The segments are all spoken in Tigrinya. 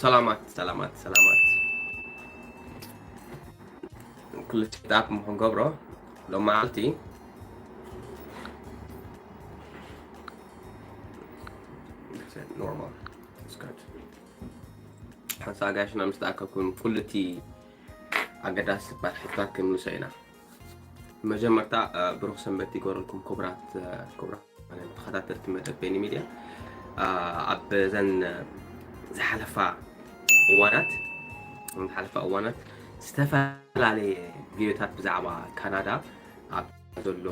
ሰላማት ሰላማት ሰላማት። ኩሉ ሴትኣፕ ምኹን ገብሮ ሎም መዓልቲ ኖርማል። ሓንሳ ኣጋሽና ምስ ተኣከብኩም ኩሉ እቲ ኣገዳሲ ባርሕታት ክንምልሶ ኢና። መጀመርታ ብሩኽ ሰንበት ይገበረልኩም ክቡራት ክቡራት ተኸታተልቲ መደብ ቤኒ ሚድያ። ኣብ ዘን ዝሓለፋ እዋናት ዝሓለፋ እዋናት ዝተፈላለየ ቪዲዮታት ብዛዕባ ካናዳ ኣብ ዘሎ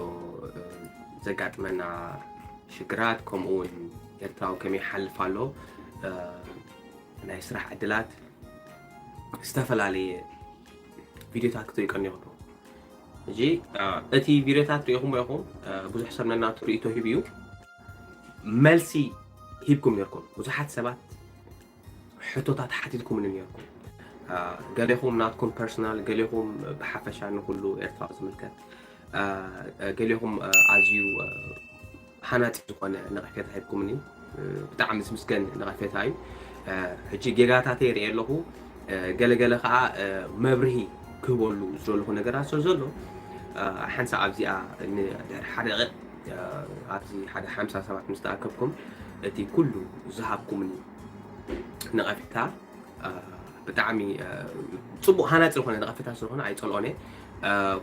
ዘጋጥመና ሽግራት፣ ከምኡ እውን ኤርትራዊ ከመይ ይሓልፍ ኣሎ፣ ናይ ስራሕ ዕድላት፣ ዝተፈላለየ ቪዲዮታት ክትሪኡ ቀኒኹም። ሕጂ እቲ ቪዲዮታት ሪኢኹም ኢኹም፣ ብዙሕ ሰብ ነናቱ ርእይቶ ሂቡ እዩ። መልሲ ሂብኩም ነርኩም። ብዙሓት ሰባት ሕቶታት ሓቲትኩምኒ ነርኩም። ገሌኹም ናትኩም ፐርሰናል፣ ገሌኹም ብሓፈሻ ንኩሉ ኤርትራዊ ዝምልከት፣ ገሌኹም ኣዝዩ ሃናፂ ዝኾነ ነቐፌታ ሂብኩምኒ። ብጣዕሚ ዝምስገን ነቐፌታ እዩ። ሕጂ ጌጋታተይ ርእየ ኣለኹ። ገለገለ ከዓ መብርሂ ክህበሉ ዝደለኹ ነገራት ስለ ዘሎ፣ ሓንሳ ኣብዚኣ ንድሕሪ ሓደ ደቂቕ ኣብዚ ሓደ ሓምሳ ሰባት ምስ ተኣከብኩም እቲ ኩሉ ዝሃብኩምኒ ነቐፌታ ብጣዕሚ ፅቡቕ ሃናፂ ዝኾነ ነቐፌታ ስለዝኾነ ኣይፀልኦን እየ።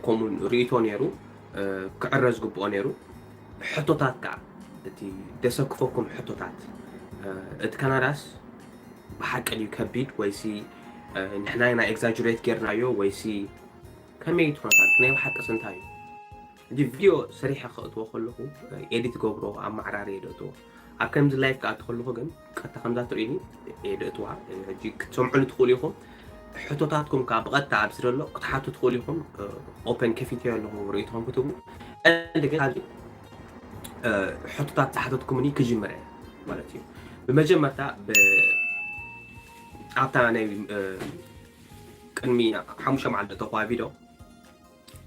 ከምኡውን ርእይቶ ነይሩ ክዕረ ዝግብኦ ነይሩ። ሕቶታት ከዓ እቲ ደሰክፈኩም ሕቶታት፣ እቲ ካናዳስ ብሓቂ ድዩ ከቢድ ወይሲ ንሕና ኢና ኤግዛጅሬት ጌርናዮ ወይሲ ከመይ እዩ እቲ ኩነታት ናይ ብሓቅስ እንታይ እዩ? ሕጂ ቪድዮ ሰሪሐ ከእትዎ ከለኹ ኤዲት ገብሮ ኣመዓራሪ የደእትዎ። ኣብ ከምዚ ላይፍ ክኣቱ ከለኹ ግን ቀጥታ ከምዛ ትርእዩኒ የደእትዋ። ሕጂ ክትሰምዑኒ ትኽእሉ ኢኹም። ሕቶታትኩም ከዓ ብቐጥታ ኣብዚ ዘሎ ክትሓቱ ትኽእሉ ኢኹም። ኦፐን ከፊትዮ ኣለኹ ርእይቶኹም ክትቡ። ቀንዲ ግን ኣብዚ ሕቶታት ዝሓተትኩምኒ ክጅምር እየ ማለት እዩ። ብመጀመርታ ኣብታ ናይ ቅድሚ ሓሙሽተ መዓልቲ እተኳ ቪድዮ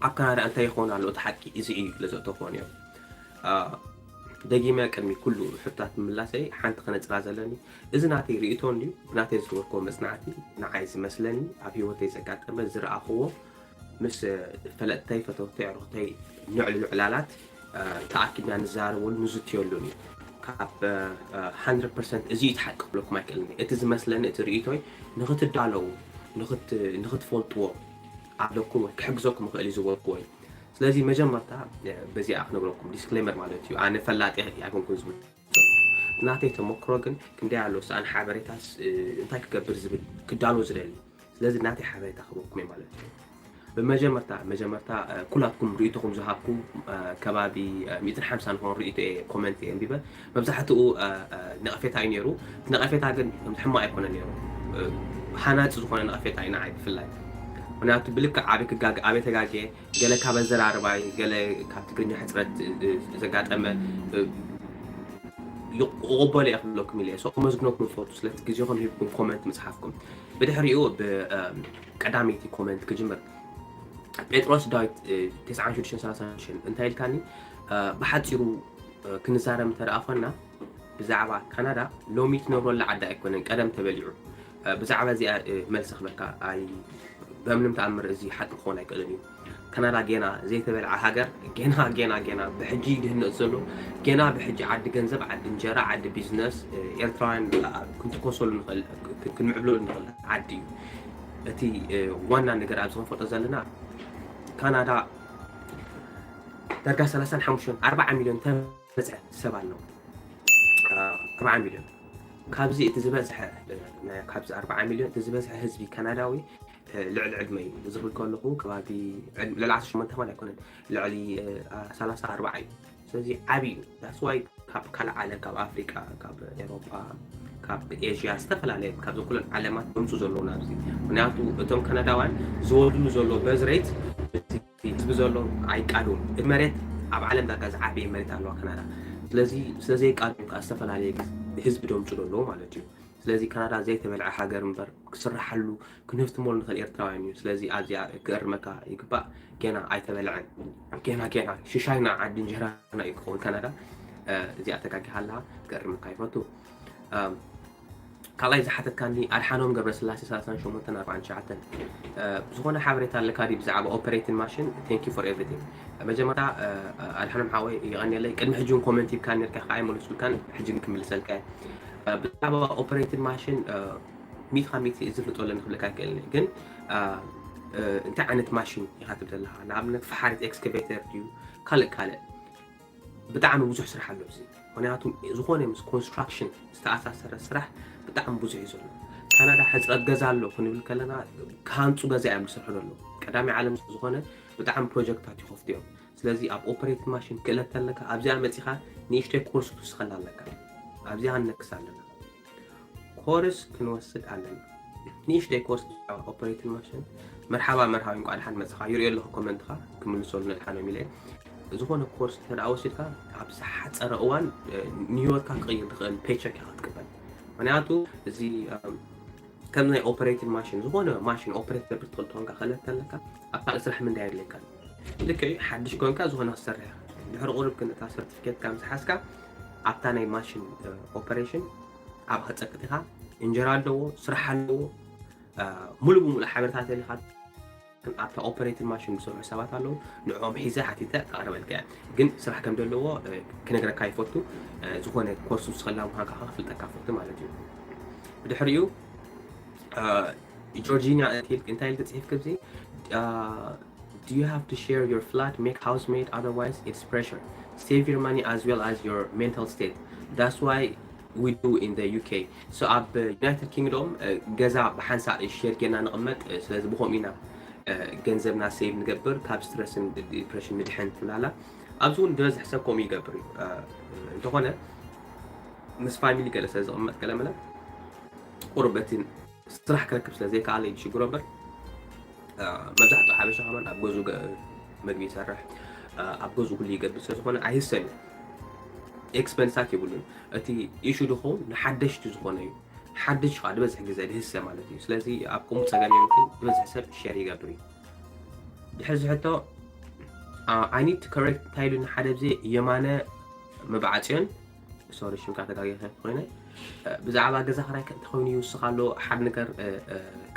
ኣብ ካናዳ እንታይ ይኸውን ኣሎ እቲ ሓቂ እዚ እዩ ኢለ ዘእተኹዎ ነይሩ። ደጊመ ቅድሚ ኩሉ ሕቶታት ምምላሰይ ሓንቲ ክነጽራ ዘለኒ፣ እዚ ናተይ ርእይቶ እንድዩ፣ ብናተይ ዝገበርክዎ መጽናዕቲ ንዓይ ዝመስለኒ፣ ኣብ ህይወተይ ዘጋጠመ ዝረኣኽዎ፣ ምስ ፈለጥተይ፣ ፈተውተይ፣ ኣዕሩኽተይ ንዕሉሉ ዕላላት ተኣኪብና ንዛረበሉ ንዝትየሉን እዩ። ካብ ሃንድረድ ፐርሰንት እዚ እዩ እቲ ሓቂ ክብለኩም ኣይክእልን እየ። እቲ ዝመስለኒ፣ እቲ ርእይቶይ ንኽትዳለዉ፣ ንኽት-፣ ንኽትፈልጥዎ ኣለኩም ወይ ክሕግዘኩም ይኽእል እዩ ዝበልክዎ እዩ። ስለዚ መጀመርታ በዚኣ ክነግረኩም፣ ዲስክሌመር ማለት እዩ። ኣነ ፈላጢ ኣይኮንኩን ዝብል ናተይ ተመክሮ ግን ክንደይ ኣሎ ሰኣን ሓበሬታስ እንታይ ክገብር ዝብል ክዳሎ ዝደሊ። ስለዚ ናተይ ሓበሬታ ክህበኩም እየ ማለት እዩ። ብመጀመርታ መጀመርታ ኩላትኩም ርእይቶኹም ዝሃብኩ ከባቢ ሚእትን ሓምሳን ዝኾኑ ርእይቶ እየ ኮመንት እየ ኣንቢበ። መብዛሕትኡ ነቐፌታ እዩ ነይሩ። እቲ ነቐፌታ ግን ከምዚ ሕማቕ ኣይኮነ ነይሩ። ሃናፂ ዝኾነ ነቐፌታ እዩ ንዓይ ብፍላይ። ምክንያቱ ብልክዕ ኣበይ ክጋገ ኣበይ ተጋግየ ገለ ካብ ኣዘራርባይ ገለ ካብ ትግርኛ ሕፅረት ዘጋጠመ ይቕበሎ እየ ክብለኩም ኢለ እየ። ሰው ከመስግነኩም ይፈቱ ስለቲ ግዜኹም ሂብኩም ኮመንት ምፅሓፍኩም። ብድሕሪኡ ብቀዳመይቲ ኮመንት ክጅምር። ጴጥሮስ ዳዊት ተስዓን ሽዱሽተን ሰላሳን ሽዱሽተን እንታይ ኢልካኒ? ብሓፂሩ ክንዛረብ እንተደኣ ኮና ብዛዕባ ካናዳ ሎሚ ትነብረላ ዓዲ ኣይኮነን፣ ቀደም ተበሊዑ። ብዛዕባ እዚኣ መልሲ ክበካ ኣይ በምንም ተኣምር እዚ ሓቂ ክኾን ኣይክእልን እዩ። ካናዳ ጌና ዘይተበልዓ ሃገር፣ ጌና ጌና ጌና ብሕጂ ድህነፅ ዘሎ፣ ጌና ብሕጂ ዓዲ ገንዘብ፣ ዓዲ እንጀራ፣ ዓዲ ቢዝነስ፣ ኤርትራውያን ክንትኮሰሉ ንኽእል፣ ክንምዕብለሉ ንኽእል ዓዲ እዩ። እቲ ዋና ነገር ኣብዚ ክንፈልጦ ዘለና ካናዳ ዳርጋ ሰላሳን ሓሙሽተን ኣርባዓ ሚልዮን ተበፅሐ ሰብ ኣለዉ። ኣርባዓ ሚልዮን ካብዚ እቲ ዝበዝሐ ካብዚ ኣርባዓ ሚልዮን እቲ ዝበዝሐ ህዝቢ ካናዳዊ ልዕሊ ዕድመ እዩ ዝብል ከለኹ ከባቢ ልዕሊ ዓሰርተ ሸሞንተ ማለት ኣይኮነን፣ ልዕሊ ሰላሳ ኣርባዓ እዩ። ስለዚ ዓብዪ እዩ። ዳስ ዋይ ካብ ካልእ ዓለም ካብ ኣፍሪቃ ካብ ኤሮፓ ካብ ኤዥያ ዝተፈላለየ ካብዚ ኩለን ዓለማት መምፁ ዘለዉ ናብዚ። ምክንያቱ እቶም ካናዳውያን ዝወድሉ ዘሎ በዝሬት ህዝቢ ዘሎ ኣይቃድውን። እቲ መሬት ኣብ ዓለም ዳርጋ ዝዓበየ መሬት ኣለዋ ካናዳ። ስለዚ ስለዘይቃድው ከዓ ዝተፈላለየ ህዝቢ ደምፁ ዘለዉ ማለት እዩ። ስለዚ ካናዳ ዘይተበልዐ ሃገር እምበር ክስርሓሉ ክንህፍትመሉ ንኽእል ኤርትራውያን እዩ። ስለዚ ኣብዚኣ ክእርመካ ይግባእ። ጌና ኣይተበልዐን። ጌና ጌና ሽሻይና ዓዲ እንጀራና እዩ ክኸውን ካናዳ። እዚኣ ተጋጊኻ ኣለኻ፣ ክእርመካ ይፈቱ። ካልኣይ ዝሓተትካኒ ኣድሓኖም ገብረስላሴ ሰላሳን ሸሞንተን ኣርባዓን ትሽዓተን። ብዝኾነ ሓበሬታ ኣለካ ድዩ ብዛዕባ ኦፐሬቲን ማሽን? Thank you for everything። መጀመርታ ኣድሓኖም ሓወይ የቐንየለይ። ቅድሚ ሕጂ እውን ኮመንት ሂብካ ነርካ፣ ከዓ ኣይመለስኩልካን፣ ሕጂ ግን ክምልሰልካ እየ። ብዛዕባ ኦፐሬቲን ማሽን ሚእቲ ካብ ሚእቲ ዝፍልጦ ኣለኒ ክብለካ ይክእል እየ። ግን እንታይ ዓይነት ማሽን ኢኻ ትብል ዘለኻ? ንኣብነት ፈሓሪት ኤክስካቬተር ድዩ ካልእ ካልእ? ብጣዕሚ ብዙሕ ስራሕ ኣሎ ኣብዚ። ምክንያቱ ዝኾነ ምስ ኮንስትራክሽን ዝተኣሳሰረ ስራሕ ብጣዕሚ ብዙሕ እዩ ዘሎ። ካናዳ ሕፅረት ገዛ ኣሎ ክንብል ከለና ክሃንፁ ገዛ እዮም ዝሰርሑ ዘሎ። ቀዳማይ ዓለም ዝኾነ ብጣዕሚ ፕሮጀክታት ይኸፍቱ እዮም። ስለዚ ኣብ ኦፐሬቲን ማሽን ክእለት ኣለካ ኣብዚኣ መፂኻ ንእሽተይ ኮርስ ክትውስኸላ ኣለካ። ኣብዚኣ ንነክስ ኣለና። ኮርስ ክንወስድ ኣለና። ንእሽተይ ኮርስ ብዛዕባ ኦፐሬቲን ማሽን። መርሓባ መርሃዊ፣ እንኳዕ ደሓን መፅኻ። ይርእዮ ኣለኹ ኮመንትኻ፣ ክምልሰሉ ነድሓኖም ኢለ። ዝኾነ ኮርስ እንተ ደኣ ወሲድካ ኣብ ዝሓፀረ እዋን ንህይወትካ ክቕይር ዝኽእል ፔቸክ ኢኻ ክትቅበል። ምክንያቱ እዚ ከም ናይ ኦፐሬቲን ማሽን፣ ዝኾነ ማሽን ኦፐሬት ገብር ትኽእል ትኾንካ ክእለት ኣለካ ኣብታ ስራሕ ምንዳይ የድልየካ። ልክዕ ሓድሽ ኮንካ ዝኾነ ክሰርሕ ኢኻ። ድሕሪ ቁሩብ ግን እታ ሰርቲፊኬትካ ምስ ሓዝካ ኣብታ ናይ ማሽን ኦፐሬሽን ኣብ ከጸቅጥ ኢኻ። እንጀራ ኣለዎ፣ ስራሕ ኣለዎ፣ ሙሉ ብሙሉ ሓበሬታት የለካ። ግን ኣብታ ኦፐሬቲን ማሽን ዝሰርሑ ሰባት ኣለዉ፣ ንዕኦም ሒዘ ሓቲተ ከቕርበልካ እየ። ግን ስራሕ ከም ዘለዎ ክነግረካ ይፈቱ። ዝኾነ ኮርስ ዝኸላ ምዃንካ ክፍልጠካ ፈቱ ማለት እዩ። ብድሕሪኡ ጆርጂኒያ እንታይ ኢልክ ጽሒፍክ ኣብዚ Do you have to share your flat, make housemaid, otherwise it's pressure. Save your money as well as your mental state. That's why we do in the U K. So ኣብ ዩናይትድ ኪንግዶም ገዛ ብሓንሳእ ሼር ጌርና ንቕመጥ። ስለዚ ብኸምኡ ኢና ገንዘብና ሴቭ ንገብር፣ ካብ ስትረስን ዲፕሬሽን ንድሕን ትብላላ። ኣብዚ እውን ዝበዝሕ ሰብ ከምኡ ይገብር እዩ። እንተኾነ ምስ ፋሚሊ ገለ ስለ ዝቕመጥ ገለ መለ ቁርበትን ስራሕ ክረክብ ስለ ዘይከኣለ እዩ ዝሽግሮ እምበር መብዛሕትኡ ሓበሻ ከማን ኣብ ገዝኡ መግቢ ይሰርሕ፣ ኣብ ገዝኡ ኩሉ ይገብር ስለ ዝኾነ ኣይህሰን እዩ። ኤክስፐንሳት የብሉን። እቲ ኢሹ ዝኸውን ንሓደሽቲ ዝኾነ እዩ። ሓድሽ ከዓ ዝበዝሕ ግዜ ድህሰ ማለት እዩ። ስለዚ ኣብ ከምኡ ፀገም የምክን ዝበዝሕ ሰብ ሸር ይገብር እዩ። ድሕዚ ሕቶ I need to correct እንታይ ኢሉኒ ሓደ ብዜ የማነ መብዓፅዮን ሶሪ ሽምካ ተጋጊኸ ኮይነ ብዛዕባ ገዛ ክራይ እንተኮይኑ ይውስኽ ኣሎ። ሓደ ነገር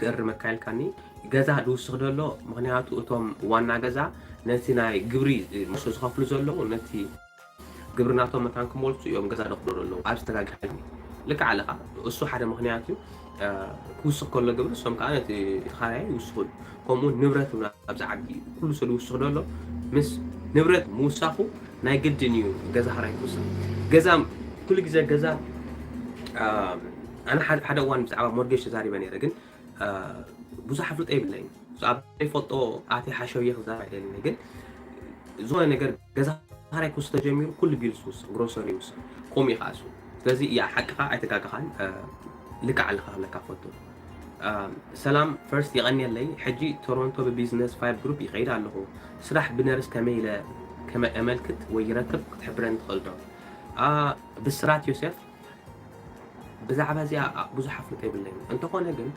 ክእርመካ ኢልካኒ። ገዛ ዝውስኽ ዘሎ ምክንያቱ እቶም ዋና ገዛ ነቲ ናይ ግብሪ ምስ ዝኸፍሉ ዘለዉ ነቲ ግብሪ ናቶም መታን ክመልሱ እዮም ገዛ ደኽብሩ ዘለዉ። ኣብ ዝተጋግሐኒ ልክዕ ኣለኻ። እሱ ሓደ ምክንያት እዩ። ክውስኽ ከሎ ግብሪ እሶም ከዓ ነቲ ተኻራያይ ይውስኹ። ከምኡ ንብረት እውን ኣብዚ ዓዲ ኩሉ ሰብ ይውስኽ ዘሎ ምስ ንብረት ምውሳኹ ናይ ግድን እዩ ገዛ ክራይ ክውስኽ። ገዛ ኩሉ ግዜ ገዛ ኣነ ሓደ እዋን ብዛዕባ ሞርጌጅ ተዛሪበ ነይረ፣ ግን ብዙሕ ኣፍልጦ የብለይን። ኣብ ዘይፈልጦ ኣትየ ሓሸውየ ክዛረብ ኣይደልን፣ ግን ዝኾነ ነገር ገዛ ክራይ ክውስኽ ተጀሚሩ ኩሉ ቢልስ ይውስኽ፣ ግሮሰሪ ይውስኽ፣ ከምኡ እዩ ከዓ እሱ። ስለዚ እያ ሓቅኻ ኣይተጋገኻን፣ ልክዕ ኣለኻ ክብለካ ፈቱ። ሰላም ፈርስት የቐንየለይ። ሕጂ ቶሮንቶ ብቢዝነስ ፋይቭ ግሩፕ ይኸይድ ኣለኹ። ስራሕ ብነርስ ከመይ ኢለ ከመ- እመልክት ወይ ይረክብ ክትሕብረን ትኽእል ዶ? ብስራት ዮሴፍ ብዛዕባ እዚኣ ብዙሕ ኣፍልጦ የብለይን። እንተኾነ ግን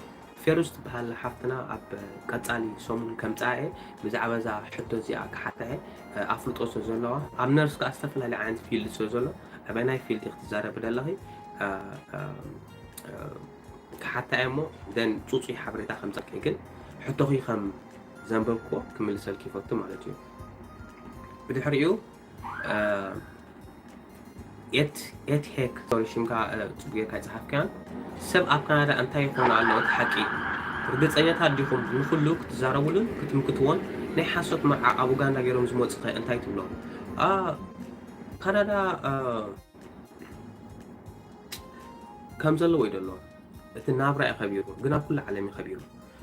ፌሩዝ ትበሃል ሓፍትና ኣብ ቀጻሊ ሰሙን ከምጽኣ እየ ብዛዕባ እዛ ሕቶ እዚኣ ክሓታ እየ። ኣፍልጦ ስለ ዘለዋ ኣብ ነርስ ከዓ ዝተፈላለየ ዓይነት ፊልድ ስለ ዘሎ ኣበናይ ፊልድ ክትዛረቢ ደለኺ ክሓታ እየ እሞ ደን ፁፁይ ሓበሬታ ከምፀኪ ግን ሕቶኺ ከም ዘንበብክዎ ክምልሰልኪ ይፈቱ ማለት እዩ። ብድሕሪኡ ኤት ኤት ሄክ ሶሪ ሽምካ ጽቡቅ ጌርካ ይጽሓፍካያን ሰብ ኣብ ካናዳ እንታይ ይኾኑ ኣለዉ እቲ ሓቂ ርግጸኛታት ዲኹም ንኹሉ ክትዛረቡሉን ክትምክትዎን ናይ ሓሶት መርዓ ኣብ ኡጋንዳ ገይሮም ዝመጹ ኸ እንታይ ትብሎም ካናዳ ከም ዘለዎ እዩ ዘሎ እቲ ናብራ እዩ ከቢሩ ግን ኣብ ኩሉ ዓለም እዩ ከቢሩ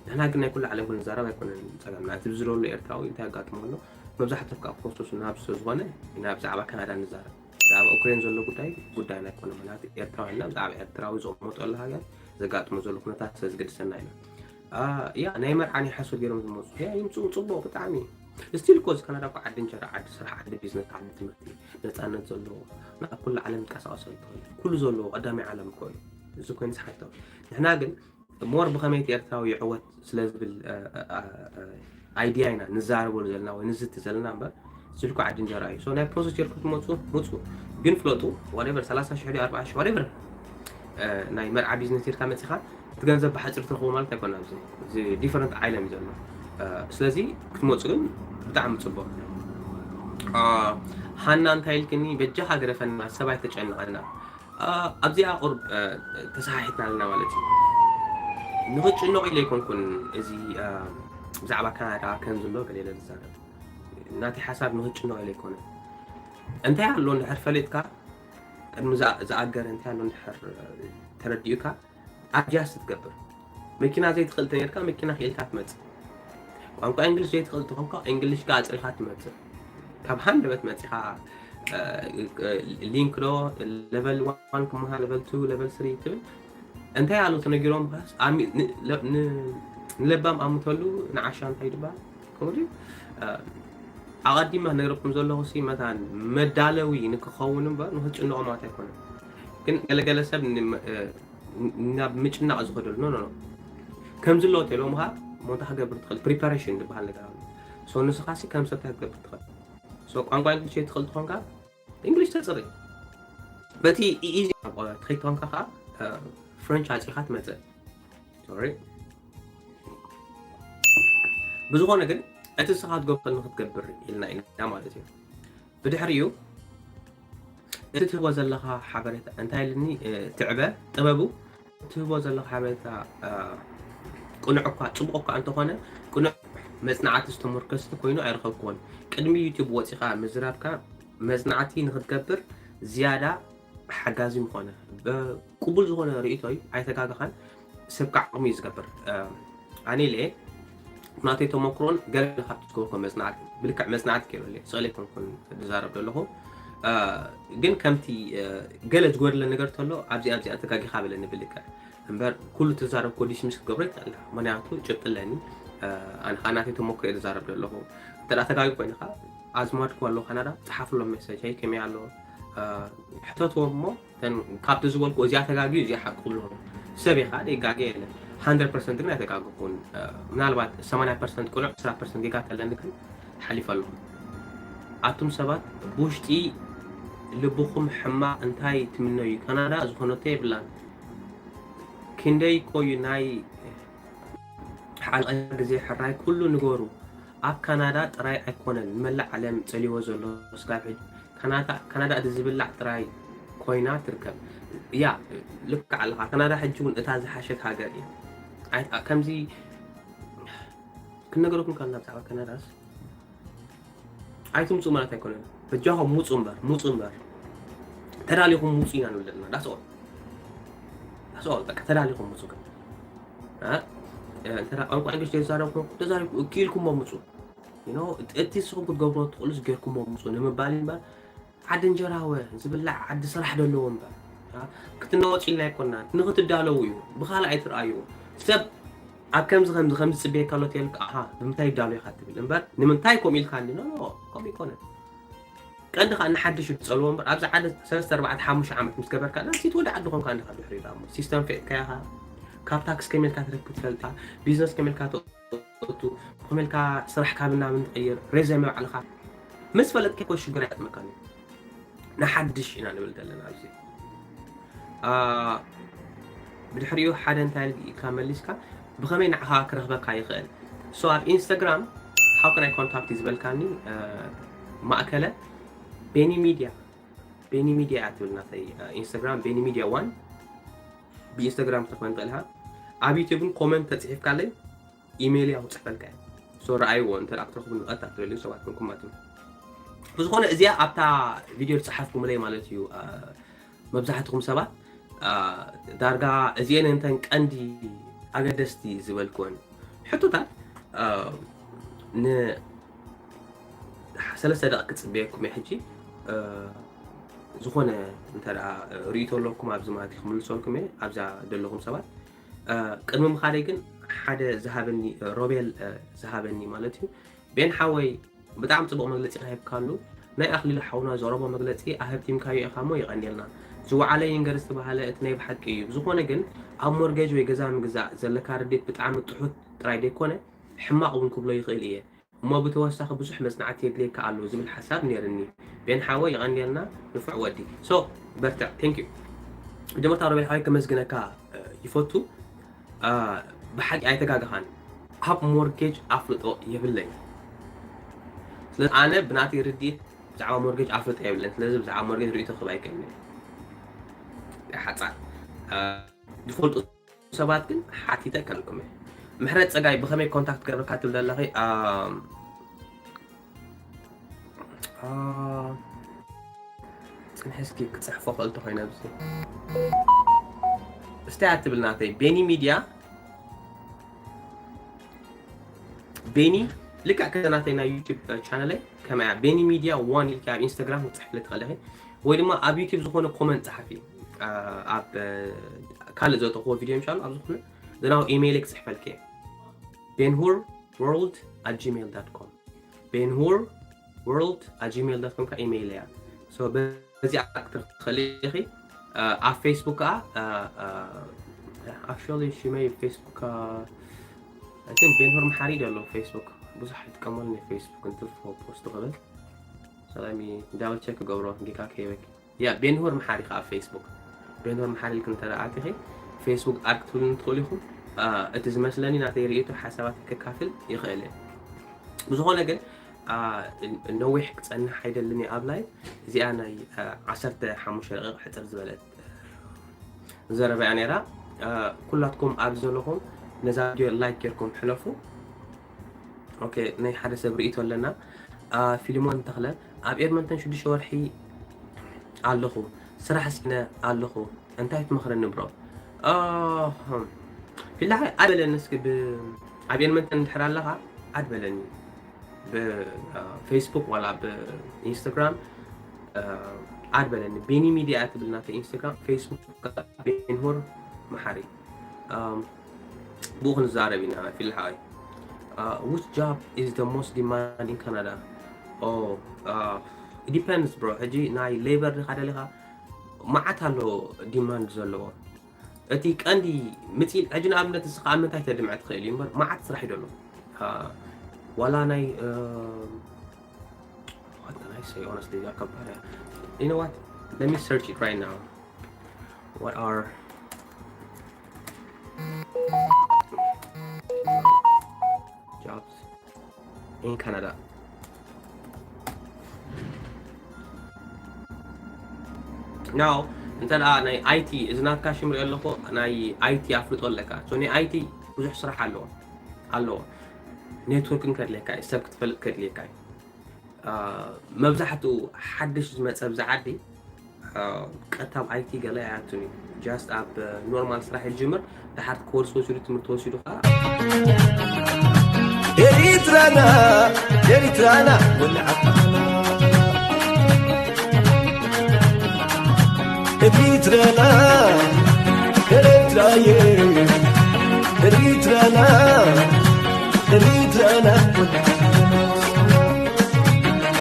ንሕና ግን ናይ ኩሉ ዓለም ክንዛረብ ኣይኮነን ጸገምና እቲ ዝደሎ ኤርትራዊ እንታይ ኣጋጥሞ ኣሎ መብዛሕትኡ ካብ ፕሮሰሱ ናብ ስለዝኾነ ኢና ብዛዕባ ካናዳ ንዛረብ። ብዛዕባ ኡክሬን ዘሎ ጉዳይ ጉዳይና ኣይኮነ ምክንያቱ ኤርትራውያንና ብዛዕባ ኤርትራዊ ዝቕመጠሉ ሃገር ዘጋጥሞ ዘሎ ኩነታት ስለዝገድሰና ኢና። ያ ናይ መርዓ ናይ ሓሶት ገይሮም ዝመፁ ያ ይምፅኡ ፅቡቕ ብጣዕሚ ስቲል እኮ እዚ ካናዳ እኮ ዓዲ እንጀራ ዓዲ ስራሕ ዓዲ ቢዝነስ ዓዲ ትምህርቲ ነፃነት ዘለዎ ናብ ኩሉ ዓለም ዝንቀሳቐሰሉ ትኽእል ኩሉ ዘለዎ ቀዳማይ ዓለም እኮ እዩ። እዚ ኮይኑ ዝሓቶ። ንሕና ግን ሞር ብኸመይ እቲ ኤርትራዊ ይዕወት ስለ ዝብል ኣይድያ ኢና ንዛረበሉ ዘለና ወይ ንዝቲ ዘለና እምበር፣ ስልኩ ዓዲ እንጀራ እዩ። So ናይ ፕሮሰስ ጌርኩም ትመፁ ምፁ፣ ግን ፍለጡ። Whatever ሰላሳ ሽሕ ድዩ ኣርባዓ ሽሕ whatever ናይ መርዓ ቢዝነስ ጌርካ መፂኻ እቲ ገንዘብ ብሓፂር ትረኽቦ ማለት ኣይኮነ። ኣብዚ እዚ ዲፈረንት ዓለም እዩ ዘሎ። ስለዚ ክትመፁ ግን ብጣዕሚ ፅቡቅ። ሃና እንታይ ኢልክኒ? በጃኻ ግደፈና፣ ሰብ ኣይተጨንቐና። ኣብዚኣ ቁርብ ተሰሓሒትና ኣለና ማለት እዩ። ንኽጭነቕ ኢለ ኣይኮንኩን እዚ ብዛዕባ ካናዳ ከም ዘሎ ገለ ኢለ ዝዛረብ። ናተይ ሓሳብ ንኽጭነቕ ኢለ ኣይኮነን። እንታይ ኣሎ እንድሕር ፈሊጥካ፣ ቅድሚ ዝኣ- ዝኣገረ እንታይ ኣሎ እንድሕር ተረዲኡካ፣ ኣድጃስት ትገብር። መኪና ዘይትኽእል ተነርካ መኪና ክኢልካ ትመጽእ። ቋንቋ እንግሊሽ ዘይትኽእል ተኾንካ እንግሊሽ ጋር ኣጽሪኻ ትመጽእ። ካብ ሃንደበት መጺኻ ሊንክ ዶ ሌቨል ዋን ክመሃር ሌቨል ቱ ሌቨል ስሪ ትብል እንታይ ኣሉ ተነጊሮም ኻስ ንለባም ኣምተሉ ንዓሻ እንታይ ይድበሃል ከምኡ ድዩ? ኣቐዲማ ነግረኩም ዘለኹ ሲ መታን መዳለዊ ንክኸውን እምበር ንክጭንቆ ማለት ኣይኮነን። ግን ገለገለ ሰብ ናብ ምጭናቕ ዝኸደሉ ኖ ኖ ኖ ከምዚ ኣሎ ተሎም ኻ ሞንታ ክገብር ትኽእል ፕሪፓሬሽን ዝበሃል ነገር ኣሎ። ሶ ንስኻ ሲ ከም ሰብ እንታይ ክትገብር ትኽእል? ሶ ቋንቋ እንግሊሽ ትኽእል ትኾንካ እንግሊሽ ተፅሪ በቲ ኢዚ ትኸይድ ትኾንካ ከዓ ፍሬንች ኣፅሪኻ ትመፅእ። ሶሪ ብዝኾነ ግን እቲ ንስኻ ትገብር ንክትገብር ኢልና ኢና ማለት እዩ። ብድሕሪኡ እቲ ትህቦ ዘለኻ ሓበሬታ እንታይ ኢልኒ ትዕበ ጥበቡ ትህቦ ዘለኻ ሓበሬታ ቅኑዕ እኳ ፅቡቕ እኳ እንተኾነ ቅኑዕ መፅናዕቲ ዝተሞርከስቲ ኮይኑ ኣይረኸብክዎን። ቅድሚ ዩቱብ ወፂኻ ምዝራብካ መፅናዕቲ ንክትገብር ዝያዳ ሓጋዚ ምኾነ ቅቡል ዝኾነ ርእይቶ እዩ። ኣይተጋገኻን። ሰብ ከዓ ዓቕሚ እዩ ዝገብር። ኣነ ኢለ ናተይ ተመክሮን ገለ ካብቲ ዝገበርኮ መፅናዕቲ ብልክዕ መፅናዕቲ ገይረ ስእለ ኣይኮንኩን ዝዛረብ ዘለኹ ግን ከምቲ ገለ ዝጎደለ ነገር ተሎ ኣብዚ ኣብዚ ተጋጊኻ በለኒ ብልክዕ እምበር ኩሉ ተዛረብኮ ዲስሚስ ክገብሮ ይክእል ምክንያቱ ጭብጢ ኣለኒ ኣነ ከዓ ናተይ ተመክሮ እየ ዝዛረብ ዘለኹ እንተ ተጋጊ ኮይንካ ኣዝማድኩ ኣለዉ ካናዳ ፀሓፍሎም ሜሴጅ ይ ከመይ ኣሎ ሕተትዎም እሞ ካብቲ ዝበልኩ እዚኣ ተጋግዩ እዚኣ ሓቂ ክብልዎ ሰብ ኢኻ ደይጋገ የለን። ሃንድረድ ፐርሰንት ግን ኣይተጋገኹን። ምናልባት ሰማንያ ፐርሰንት ቅኑዕ ዕስራ ፐርሰንት ጌጋ ተለኒ ግን ሓሊፈ ኣለኹ። ኣቱም ሰባት ብውሽጢ ልብኹም ሕማቕ እንታይ ትምነዩ? ካናዳ ዝኾነቶ የብላን። ክንደይ ኮዩ ናይ ሓልቐ ግዜ ሕራይ ኩሉ ንገሩ። ኣብ ካናዳ ጥራይ ኣይኮነን ንመላእ ዓለም ጸልይዎ ዘሎ ስጋብ ሕጂ ካናዳ እቲ ዝብላዕ ጥራይ ኮይና ትርከብ እያ። ልክዕ ኣለኻ። ካናዳ ሕጂ እውን እታ ዝሓሸት ሃገር እያ። ከምዚ ክነገረኩም ካልና ብዛዕባ ካናዳስ ኣይትምፁ ማለት ኣይኮነን። በጃኹም ሙፁ እምበር ሙፁ እምበር ተዳሊኹም ሙፁ ኢና ንብል ዘለና። ዳስኦ ዳስኦ በቃ ተዳሊኹም ሙፁ ግን እንተ ቋንቋ እንግሊሽ ዘይዛረብ ኮንኩም ተዛሪብኩም እኪኢልኩሞ ምፁ። እቲ ንስኹም ክትገብሮ ትኽእሉስ ጌርኩሞ ምፁ ንምባል እምበር ዓዲ እንጀራወ ዝብላዕ ዓዲ ስራሕ ደለዎ እምበር ክትናወፅ ኢልና ኣይኮና ንክትዳለዉ እዩ። ብካልእ ኣይትርኣዩ ሰብ ኣብ ከምዚ ከምዚ ከምዚ ፅበየካ ኣሎ ተልካ ኣሃ ብምንታይ ይዳሎ ኢኻ ትብል እምበር ንምንታይ ከምኡ ኢልካ እንዲ ኖ ከምኡ ይኮነ። ቀንዲ ከዓ ንሓድሽ እዩ ትፀልዎ እምበር ኣብዚ ዓዲ ሰለስተ ኣርባዕተ ሓሙሽተ ዓመት ምስ ገበርካ ዳንሲ ትወዲ ዓዲ ኮንካ እንዲካ ድሕሪ ዳ እሞ ሲስተም ፌጥካ ኢኻ። ካብ ታክስ ከመልካ ትረክብ ትፈልጣ ቢዝነስ ከመልካ ትወጡ ከመልካ ስራሕ ካብ ናብን ትቕይር ሬዘመ ባዕልካ ምስ ፈለጥካ ኮ ሽግር ኣያጥመካን እዩ። ንሓድሽ ኢና ንብል ዘለና ኣብዚ ብድሕሪኡ ሓደ እንታይ ኢልካ መሊስካ ብኸመይ ንዓኻ ክረኽበካ ይኽእል so ኣብ ኢንስታግራም how can I contact ዝበልካኒ ማእከለ ቤኒ ሚድያ ቤኒ ሚድያ እያ ትብል ናተይ ኢንስታግራም ቤኒ ሚድያ ዋን ብኢንስታግራም ክትረኽበኒ ትኽእል ኢኻ ኣብ ዩቲብን ኮመንት ተፅሒፍካለይ ኢሜይል እያ ክፅሕፈልካ እየ so ረኣይዎ እንተ ክትረኽቡ ንቐጥታ ትደልዩ ሰባት ኮንኩም ማለት እዩ ብዝኾነ እዚኣ ኣብታ ቪድዮ ዝፀሓፍኩምለይ ማለት እዩ መብዛሕትኹም ሰባት ዳርጋ እዚኤን እንተን ቀንዲ ኣገደስቲ ዝበልክወን ሕቶታት ን ሰለስተ ደቂ ክፅበየኩም እየ ሕጂ ዝኾነ እንተ ርእይቶ ኣለኩም ኣብዚ ማለት ክምልሰልኩም እየ ኣብዛ ዘለኹም ሰባት ቅድሚ ምኻደይ ግን ሓደ ዝሃበኒ ሮቤል ዝሃበኒ ማለት እዩ ቤን ሓወይ ብጣዕሚ ፅቡቅ መግለፂ ኢካ ሂብካሉ ናይ ኣክሊሉ ሓውና ዘቅረቦ መግለፂ ኣሀብቲምካዮ ኢካ እሞ የቀንየልና ዝወዓለ ይንገር ዝተባሃለ እቲ ናይ ብሓቂ እዩ። ብዝኾነ ግን ኣብ ሞርጌጅ ወይ ገዛ ምግዛእ ዘለካ ርዴት ብጣዕሚ ጥሑት ጥራይ ደይኮነ ሕማቕ እውን ክብሎ ይኽእል እየ። እሞ ብተወሳኺ ብዙሕ መጽናዕቲ የድልየካ ኣሎ ዝብል ሓሳብ ነይርኒ። ቤን ሓወይ የቐንየልና ንፉዕ ወዲ። So በርትዕ። Thank you። መጀመርታ ሮቤል ሓወይ ከመስግነካ ይፈቱ። ብሓቂ ኣይተጋገኻን። ኣብ ሞርጌጅ ኣፍልጦ የብለይ። ስለዚ ኣነ ብናተይ ርድኢት ብዛዕባ ሞርጌጅ ኣፍልጦ የብለን። ስለዚ ብዛዕባ ሞርጌጅ ርእይቶ ክህብ ኣይክእልን። ሓፃር ዝፈልጡ ሰባት ግን ሓቲተ ከልኩም። ምሕረት ፀጋይ ብኸመይ ኮንታክት ገርካ ትብል ዘለኺ? ፅንሒ እስኪ ክፅሕፎ ክእል ተኮይነ ኣብዚ እስታይ ኣትብል ናተይ ቤኒ ሚድያ ቤኒ ልክዕ ከ ናተይ ናይ ዩቲብ ቻነለይ ከመያ ቤኒ ሚድያ ዋን ኢልካ ኣብ ኢንስታግራም ክትፅሕፍለ ትኽእልኺ ወይ ድማ ኣብ ዩቲብ ዝኾነ ኮመንት ፀሓፊ ኣብ ካልእ ዘተኽዎ ቪድዮ ምሻሉ ኣብ ዝኾነ ዘናው ኢሜይል ክፅሕፈልክ ቤንሁር ወርልድ ኣት ጂሜል ዳት ኮም ቤንሁር ወርልድ ኣት ጂሜል ዳት ኮም ኢሜይል እያ። በዚኣ ክትረኽቢ ትኽእሊ ኢኺ። ኣብ ፌስቡክ ከዓ ኣክቹዋሊ ሽመይ ፌስቡክ ቤንሁር መሓሪ ዶ ኣሎ ፌስቡክ ብዙሕ ኣይጥቀመሉን ፌስቡክ እንትርፎ ፖስት ክብል ሰላሚ ዳብል ቸክ ገብሮ ጌካ ከይበክ ያ ቤንሁር መሓሪ ከዓ ፌስቡክ ቤንሁር መሓሪ ኢልክ እንተ ኣቲኺ ፌስቡክ ኣድ ክትብሉ ትኽእሉ ኢኹም። እቲ ዝመስለኒ ናተይ ርእይቶ ሓሳባት ከካፍል ይኽእል እየ። ብዝኾነ ግን ነዊሕ ክፀንሕ ኣይደልን እየ ኣብ ላይቭ። እዚኣ ናይ ዓሰርተ ሓሙሽተ ደቂቕ ሕፅር ዝበለት ዘረባ እያ ነይራ። ኩላትኩም ኣብ ዘለኹም ነዛ ቪድዮ ላይክ ጌርኩም ሕለፉ። ኦኬ ናይ ሓደ ሰብ ርእይቶ ኣለና። ፊልሞን ተኽለ ኣብ ኤድመንተን ሽዱሽተ ወርሒ ኣለኹ ስራሕ ስነ ኣለኹ እንታይ ትመኽረኒ ብሮ? ፊላ ኣድበለኒ እስኪ ኣብ ኤድመንተን እንድሕር ኣለኻ ኣድበለኒ ብፌስቡክ ዋላ ብኢንስታግራም ኣድበለኒ ቤኒ ሚድያ ትብል ናተ ኢንስታግራም ፌስቡክ ቤንሆር መሓሪ ብኡ ክንዛረብ ኢና ፊልሓይ which job is the most demand in Canada? Oh, uh, it depends bro ሕጂ ናይ ሌበር ዲኻ ደሊኻ መዓት ኣሎ ዲማንድ ዘለዎ እቲ ቀንዲ ምፅኢል ሕጂ ንኣብነት እስኻ ኣብ ምንታይ ተድምዐ ትኽእል እዩ እምበር መዓት ስራሕ እዩ ደሎ ዋላ ናይ what can I say honestly ከባድ you know what let me search it right now what are jobs in Canada now እንተ ደኣ ናይ ኣይቲ እዚ ናትካ ሽም ሪኦ ኣለኹ ናይ ኣይቲ ኣፍልጦ ኣለካ ናይ ኣይቲ ብዙሕ ስራሕ ኣለዎ ኣለዎ ኔትወርክን ከድልየካ እዩ ሰብ ክትፈልጥ ከድልየካ እዩ መብዛሕትኡ ሓድሽ ዝመፀ ብዛ ዓዲ ቀጥታ ኣብ ኣይቲ ገለ ኣይኣቱን እዩ ጃስት ኣብ ኖርማል ስራሕ ይጅምር ድሓር ኮርስ ወሲዱ ትምህርቲ ወሲዱ ከዓ ኤሪትራና ኤሪትራና ወልዓ ኤሪትራና